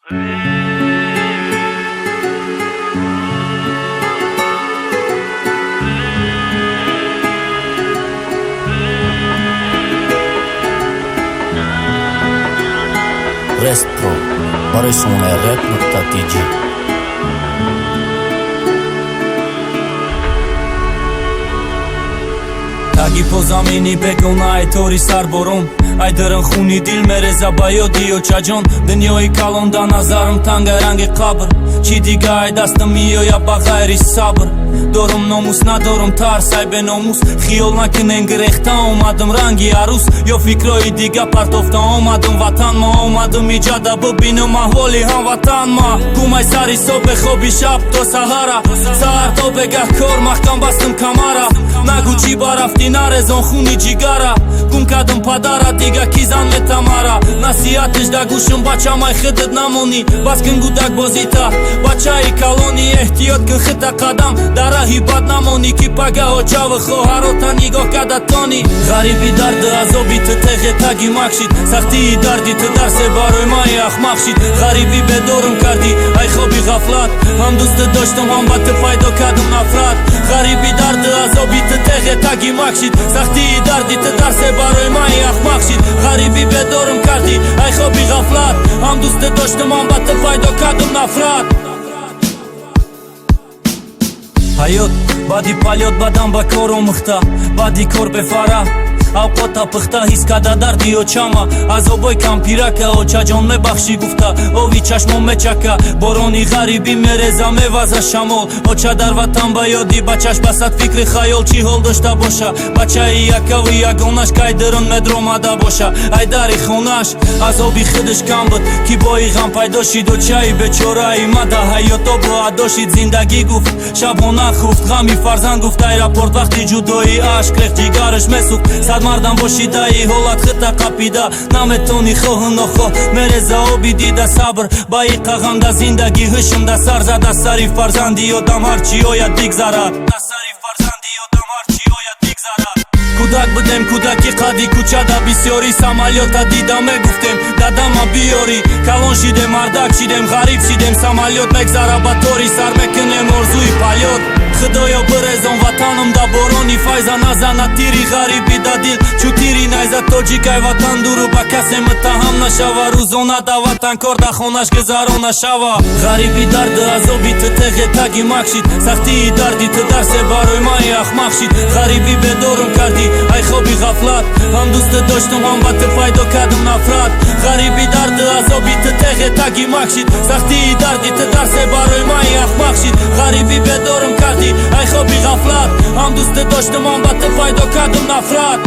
Restpro барои сомонаи rap.tj. Таги по замини бегона, ай тори сарборон, ай даран хуни дил мереза ба ёди очаҷон. Дунёи калон да назарам танга ранги қабр. Чӣ дига ай дастам меояд ба ғайри сабр? Дорум номус, надорум тарс, ай беномус. Хиёл накунен, гирехта омадам ранги арӯс ё фикрҳои дига партофта омадам ватан. Ма омадам иҷада бибинам аҳволи ҳамватан. Ма гумай сари соб, бехоби шаб то саҳара, саҳар то бегаҳ кор, маҳкам бастам камара. Нагӯ чӣ барафтӣ, нарезон хуни ҷигара. Гум кардам падара, дига ки зан метамара? Насиҳатиш да гӯшам: бачамай, худат намонӣ, бас кун гудакбозита, бачаи калонӣ. Эҳтиёт кун хита, қадам дар раҳи бад намонӣ, ки пагаҳ очаву хоҳарота нигоҳ карда тонӣ. Ғариби дарду азоби ту теғе таги макшид, сахтии дарди ту дарсе барои маи ахмақ шид. Ғарибӣ бедорум кардӣ ай хоби ғафлат, ҳам дӯстат доштам, ҳам ба ту пайдо кардам нафрат. Ғариби дарду азоби ту теғе таги макшид, сахтии дарди ту дарсе барои маи ахмақ шид. Ғарибӣ бедорум кардӣ ай хоби ғафлат, ҳам дӯстат доштам, ҳам ба ту пайдо кардам нафрат. Ҳаёт баъди полёт бадан ба кор омӯхта, баъди кор бефара авқота пухта. Ҳис карда дарди очама, азобои кампирака. Очаҷон, мебахшӣ гуфта, ови чашмон мечака. Борони ғарибӣ мереза, меваза шамол. Оча дар ватан ба ёди бачаш басад фикри хаёл. Чӣ ҳол дошта боша бачаи якаву ягонаш, кай дурун медромада боша ай дари хонаш? Азоби худаш кам буд, ки бои ғам пайдо шид. Очаи бечораи ма да ҳаёт обу адо шид. Зиндагӣ гуфт, шабона хуфт, ғами фарзанд гуфт. Аэропорт вақти ҷудоӣ ашк рехт, ҷигараш месӯхт. Сад мардам бошидаи ҳолат хита қапида наметони, хоҳу нохоҳ мереза оби дида. Сабр ба иқа ғам да зиндагӣ ҳушм да сар зада. Сари фарзанди одам ҳарчи ояд бигзарад. Кӯдак будем, кӯдаки қади кӯчада бисёрӣ самолёта дида мегуфтем: дадама биёрӣ. Калон шидем, мардак шидем, ғариб шидем. Самолёт мегзара ба тори сар, мекунем орзуи полёт. Худоё, бирезон ватанам да борони файза, назана тири ғарибӣ да дил чу тири найза. Тоҷикай ватан дуру ба касе муттаҳам нашава, рӯзона да ватан кор да хонаш гузарона шава. Ғарибӣ дарду азоби ту теғе таги макшид, сахтии дарди ту дарсе барои маи ахмақ шид. Ғарибӣ бедорум кардӣ ай хоби ғафлат, ҳам дӯстат доштам, ҳам ба ту пайдо кардам нафрат. Ғарибӣ дарду азоби ту теғе таги макшид, сахтии дарди ту дарсе барои маи ахмақ шид. Ғарибӣ бедорум кардӣ ай хоби ғафлат, ҳам дӯстат доштам, ҳам ба ту пайдо кардам нафрат.